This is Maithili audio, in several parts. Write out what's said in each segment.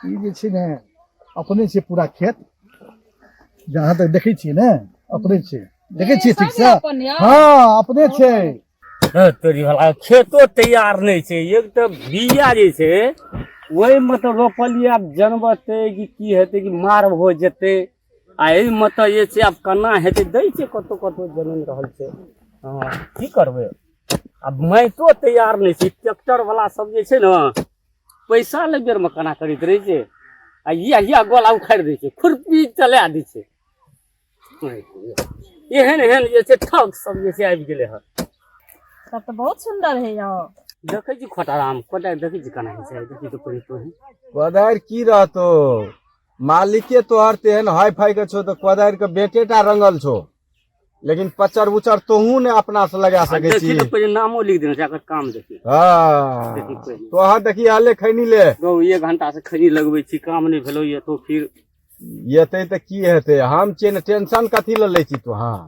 ई जे छै ने अपने छै पूरा खेत जहाँ तक देखै छियै ने अपने छै देखै छियै ठीक से हँ अपने छै तोरी भला खेतो तैयार नहि छै। एक तऽ बिया जे छै ओहिमे तऽ रोपलियै, आब जनबतै कि की हेतै, कि मार हो जेतै। आ एहिमे तऽ जे छै आब केना हेतै, दै छै कतहु कतहु जनमि रहल छै। हँ, की करबै, आब माटियो तैयार नहि छै। ट्रैक्टर वाला सब जे छै ने पैसा लै बेरमे केना करैत रहै छै, आ इएह इएह गोला उखाड़ि दै छै, खुरपी चला दै छै। एहन एहन जे छै ठग सब जे छै आबि गेलै हन। तब तऽ बहुत सुन्दर है यौ। देखै छी खोटाराम कोदारि, देखै छी केना होइ छै, देखी तऽ पहिने तोही। कोदारि की रहतो मालिके, तोहर तेहन हाई फाई के छौ तऽ कोदारि के बेटे टा रंगल छौ, लेकिन पचर उचर तोहू ने अपना से लगा सकै देखी छी। तऽ पहिले नामो लिख देने छै, एकर काम देखी। हाँ। देखी पहिले। तोहर देखी हाले खैनी ले। रौ, एक घंटा से खैनी लगबै छी, काम नहि भेलो ये तो फिर एतै तऽ की हेतै, हम छियै ने, टेंशन कथी लए लै छी तू? हाँ,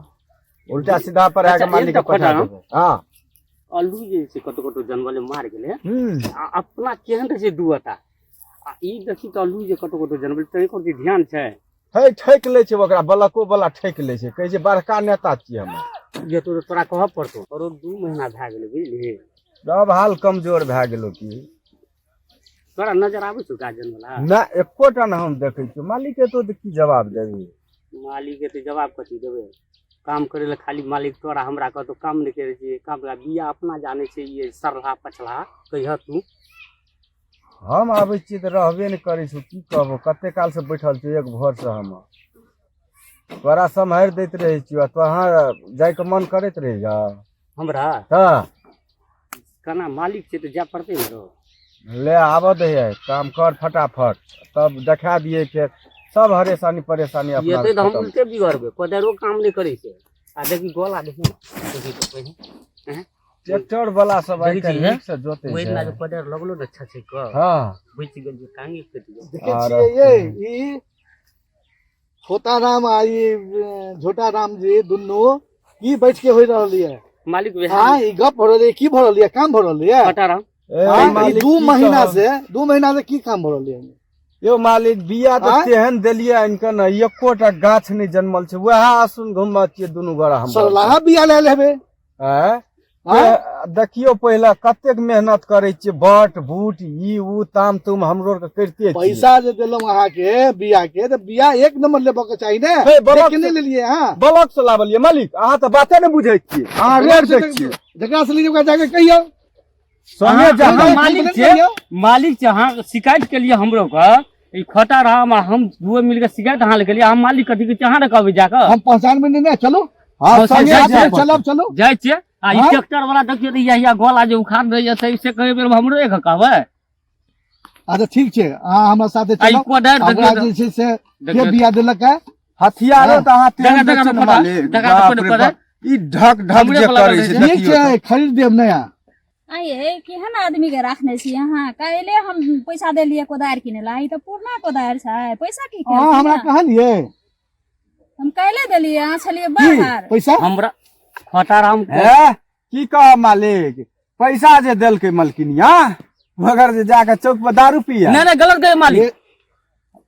उल्टा सीधा पर आके अच्छा, मालिक के एकटा पठा खोटा। देबै। हाँ। आलू जे छै कतौ कतौ जनमले मार गेलै। आ अपना केहन रहै छै दुअटा, आ ई देखी तऽ आलू जे कतौ कतौ जनमले तै पर ध्यान छै। है, ठकि लै छै ओकरा, बलको वाला ठकि लै छै, कहै छै बड़का नेता छियै हम। जे तो तोरा कहऽ पड़तौ, तोरो 2 महीना भए गेलै, बुझलिही। सब हाल कमजोर भए गेलो की। तोरा नजर आबै छौ गार्जियन वाला? ना, एकोटा ने हम देखै छियौ। मालिक एतो तऽ की जवाब देबही? मालिक के तऽ जवाब कथी देबै? काम करै लए खाली मालिक तोरा हमरा कहतो काम नहि करै छियै काम। बिया अपना जानै छै, ई सरलहा पछलहा कहिह तू। हम आबै छियै तऽ रहबे नहि करै छौ, की कहबो, कते काल से बैठल छियौ, एक भोर से हम तोरा सम्हारि दैत रहै छियौ आ तोहाँ जाइके मन करैत रहैया हमरा? तऽ केना मालिक छै तऽ जाय पड़तै ने रौ। ले आबऽ दे, काम कर फटाफट, तब देखा दिए के सब हरेशानी परेशानी अपना एतै तऽ हम खतम। उल्टे बिगड़बै, कोदारिओ काम नहि करै छै। आ देखी गोला, देखी ने, देखी तऽ पहिने हैं? ट्रैक्टर वाला सब आइ देखै काल्हि छी, नीक से जोतै ओहि छै। दिना जे कोदारि लगलो ने छछै कऽ बचि गेल जे टांगे कटि गेल। देखै आर छियै ये ई छोटा राम आ ई झोटा राम जी दुनू की बैठ के हो रहल ये? मालिक वएह। हाँ, ई गप भऽ रहल ये, की भऽ रहल ये, काम भऽ रहल ये? फटाराम। ए, हाँ, ई मालिक, 2 की महीना कहब? से 2 महीना से की काम भऽ रहल ये? यौ मालिक, बिया तऽ आँय? तेहन देलियै आनि कऽ ने, एकोटा गाछ नहि जनमल छै। वएह आसुन घुमबै छियै दुनू गोरा हम। सरलाहा बिया लए लेबै। आँय? आँय? देखियौ पहिले कतेक मेहनत करै छियै, बट बूट ई उ ताम तुम हमरो आरके करिते छियै। पैसा जे देलहुँ अहाँके बिया के, तऽ बिया एक नंबर लेबऽ के चाही ने। हे, बलक देख के नहि लेलियै अहाँ? ब्लॉक से लाबलियै मालिक, अहाँ तऽ बाते नहि बुझै छियै, अहाँ रेट दै छियै। जकरा से लीजिए ओकरा जाके कहियौ। संगे जा। अहाँ अहाँ मालिक कंप्लेन छियै। करियौ। मालिक छै, अहाँ शिकायत के लिए हमरो के ई खोटा राम आ हम दुओ मिल के शिकायत अहाँ लग गेलियै। अहाँ मालिक कथी के अहाँ ने कहबै जाकऽ? हम पहचान में नहीं, चलू। हाँ, हँ, संगे जाइ जाय छियै। पड़तै। चलब, चलू। जाइ छियै। आ ई हाँ? ट्रैक्टर वाला देखियौ तऽ इएह इएह गोला जे उखाड़ दैया से कहै बेर हमरो एक कहबै। अच्छा ठीक छै, अहाँ हमरा साथे आ ई चलब। कोदारि आ ओकरा देखियौ जे छै से के देखियौ। बिया देलक है? हथियारो तऽ अहाँ तेहन देखा, दै देखा, छियै ने देखा, मालिक, देखा, बाप देखा, रे देखा। बाप, ई ढक ढक हमरे जे पर करै लगल छै। छै। ठीक देखियौ छै, खरीद देब नया। आइए केहन आदमी के राखने छी अहाँ? काल्हि हम पैसा देलियै कोदारि किनै ला, ई तऽ पुरना कोदारि छै, पैसा की अहाँ हमरा केलखिन? कहलियै? हम काल्हि देलियै, अहाँ छलियै की बाहर। पैसा हमरा खोटा राम हे, की कहब मालिक, पैसा जे देलकै मलकिनिया, मगर जे जाके चौक पर दारू पिया। नहि नहि, गलत गए मालिक,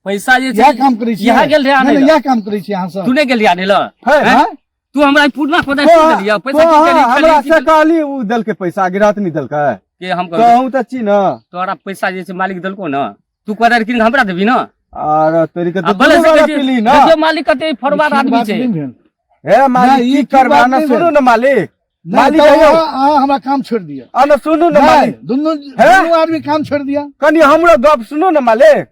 पैसा जे इएह छै काम करै छियै। इएह गेल रहे आनै नहि, लए। इएह काम करै छियै अहाँ सब। तू नहि गेल रहे आनै लए? हे, हैं? आँय? तू हमरा ई पुरना कोदारि तो की देलियै पैसा? की तो केली? हमरा खेली से कहली उ देलकै पैसा, गिरहतनी देलकै। के हम कहबै? कहूँ तऽ छी ने। तोरा पैसा जे छै मालिक देलको ने, तू कोदारि कीन के हमरा देबही ने? आर तोरी के आ तऽ भले दुनू से गोरा कहै छै, पीली ने। देखियौ मालिक कते फरवार ई आदमी बात छै। नहि भेल। हे मालिक, नहि, ई की ठीक करबा बात ने, नहि सुनू भेल। ने मालिक। नहि, मालिक तऽ कहियौ। अहाँ हमरा काम छोड़ि दिअ। आ ने सुनू ने नहि, मालिक। दुनू हे? दुनू आदमी काम छोड़ि दिअ। कनि हमरो गप सुनू ने मालिक।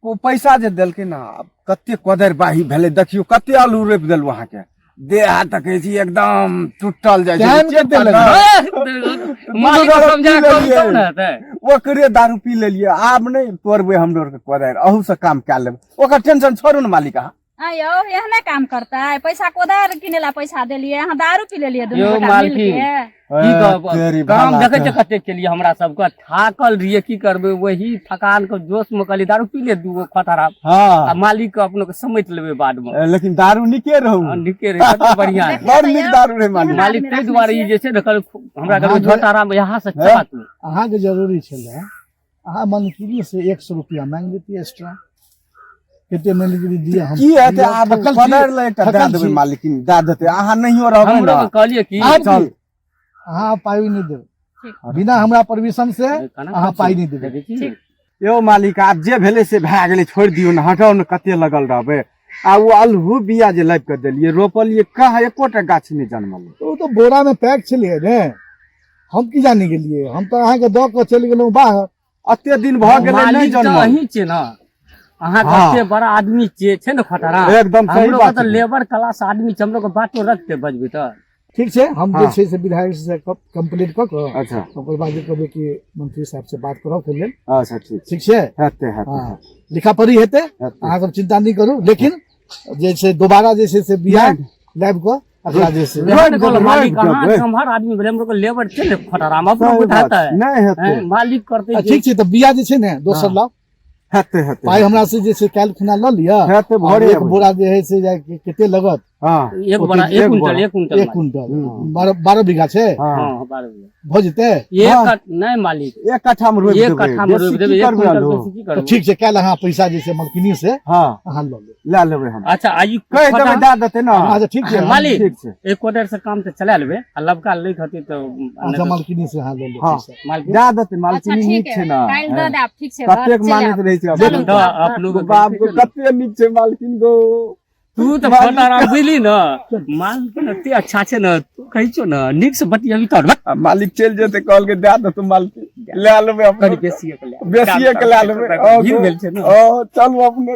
ओ पैसा जे देलकै ने, आब कते कोदारि बाही भेलै देखियौ, कते आलू रोपि देलहुँ अहाँके, देह हाथ तकै छी एकदम टूटल जाइ छै। टाइम कते लगलै? मालिक दुनू समझा पी कम लेलियै। तब ने हेतै। ओकरे दारू पी लेलियै, आब नहि तोड़बै हमरो आरके कोदारि, अहू से काम कए लेबै, ओकर टेंशन छोड़ू ने मालिक अहाँ। आँय यौ, एहने काम करतै? पैसा कोदारि किनै ला पैसा देलियै, अहाँ दारू पी लेलियै दुनू यौ गोटा मालकिन। मिलके। की कहब, तेरी काम भला देखै के। छै कते केलियै हमरा सबके, थाकल रहियै, की करबै, वही थकान के जोश में कहलियै दारू पी ले दूगो खतरा आ मालिक के अपनो के समेट लेबै बाद में। लेकिन दारू निके रहू। हाँ, नीके रहै, कते बढ़िया रहै। बड़ नीक दारू रहे मालिक। मालिक ताहि दुआरे ई जे छै ने कहलक, हमरा कहलक अहाँके- झोटारा में यहाँ से चला तू। अहाँके जरूरी छलै। अहाँ मालकिनी से 100 रुपया मांगि लेतियै एक्स्ट्रा। कते मानि लीजिए दिए हम। की हेतै आब? थकल छी, पकड़ि ले एकटा दए थकल देबै छी। मालिकिन दए देतै, अहाँ नहियो रहबै हमरो ने। के कहलियै कि आब चल। की? अहाँ पाइ नहि देबै ठीक। बिना हमरा परमिशन से। केना अहाँ पाइ नहि देबै। देखै छी? यौ मालिक, आब जे भेलै से भए गेलै, छोड़ि दियौ ने, हटाउ ने, कते लगल रहबै। आ ओ अल्हू बिया जे लाबि कऽ देलियै, रोपलियै, कहाँ एकोटा गाछ नहि जनमलै। ओ तऽ बोरा में पैक छलियै ने, हम की जानी गेलियै, हम तऽ अहाँके दऽ कऽ चलि गेलहुँ बाहर। एते दिन भऽ गेलै नहि मालिक तऽ जनमल। अहीं छियै ने अहाँ। हाँ। कते बड़ा आदमी छियै, छै ने खतरा। एकदम सही हमरो बात के तऽ छै। लेबर क्लास आदमी छै, हमरो के बातो रखते बजबै तऽ। ठीक छै, हम जे हाँ। छै से विधायक से कंप्लीट कऽ कऽ ओकर बाद जे कहबै कि मंत्री साहब से बात करब के लेल। अच्छा ठीक। ठीक छै। हेतै हेतै। हाँ, लिखा पढ़ी हेतै। हेतै। अहाँ सब चिंता नहि करू, लेकिन जे छै दोबारा जे छै से बिया लाबि कऽ एकरा जे छै वएह ने कहलहुँ, मालिक रोपि अहाँ देबै। सम्हार आदमी भेलै, हमरो के लेबर छै ने खतरा मे अपनो सही बात। बुझातै। नहि हेतै। हैं, मालिक करतै आ, जे- ठीक छै, तऽ बिया जे छै ने दोसर हाँ। लाउ। हेतै हेतै। पाइ हमरा से जे छै काल्हि खुना लऽ लिअ। हेतै और भोरे एक अबै। बोरा जे है से जाके कते लगत? हँ। एक बोरा, एक एक बोरा। कुंटल, एक कुंटल एक मालिक। कुंटल। हम्म। 12 बीघा छै। हँ। हँ, 12 बीघा। भऽ जेतै। एक हाँ। नहीं मालिक। एक कट्ठा में रोपि एक देबै। कट्ठा में बेसी रोपि की देबै, एक करबै कुंटल आलू? बेसी की तऽ करबै? ठीक छै, काल्हि अहाँ पैसा जे छै मलकिनी से हँ। अहाँ लऽ लेब। लए लेबै हम। अच्छा, आई कहि देबै, दए देतै ने। अच्छा ठीक छै। मालिक। ठीक छै। एक कोदारि से काम तऽ चला लेबै आ लबका लै खातिर तऽ अच्छा, मलकिनी से अहाँ लऽ लेब हाँ। पैसा। मालिक दए देतै अच्छा मालकिनी। ठीक नीक है, छै ने। काल्हि दऽ देब, ठीक छै। कतेक घर चलि मानैत आयब। रहै छै। चलू। तऽ अपनो के बाप गो, कते नीक छै मालकिन गो। तू तऽ फटारा बुझली ने, मालकिन एते अच्छा छै ने, तू कहै छौ ने नीक से बतियाबी तऽ आ मालिक चलि जेतै, कहलकै दए देतौ मालकिन, लए लेबै अपने। कनि बेसिए के लए बेसिए के लए लेबै। भीड़ भेल छै ने। ओ चलू अपने।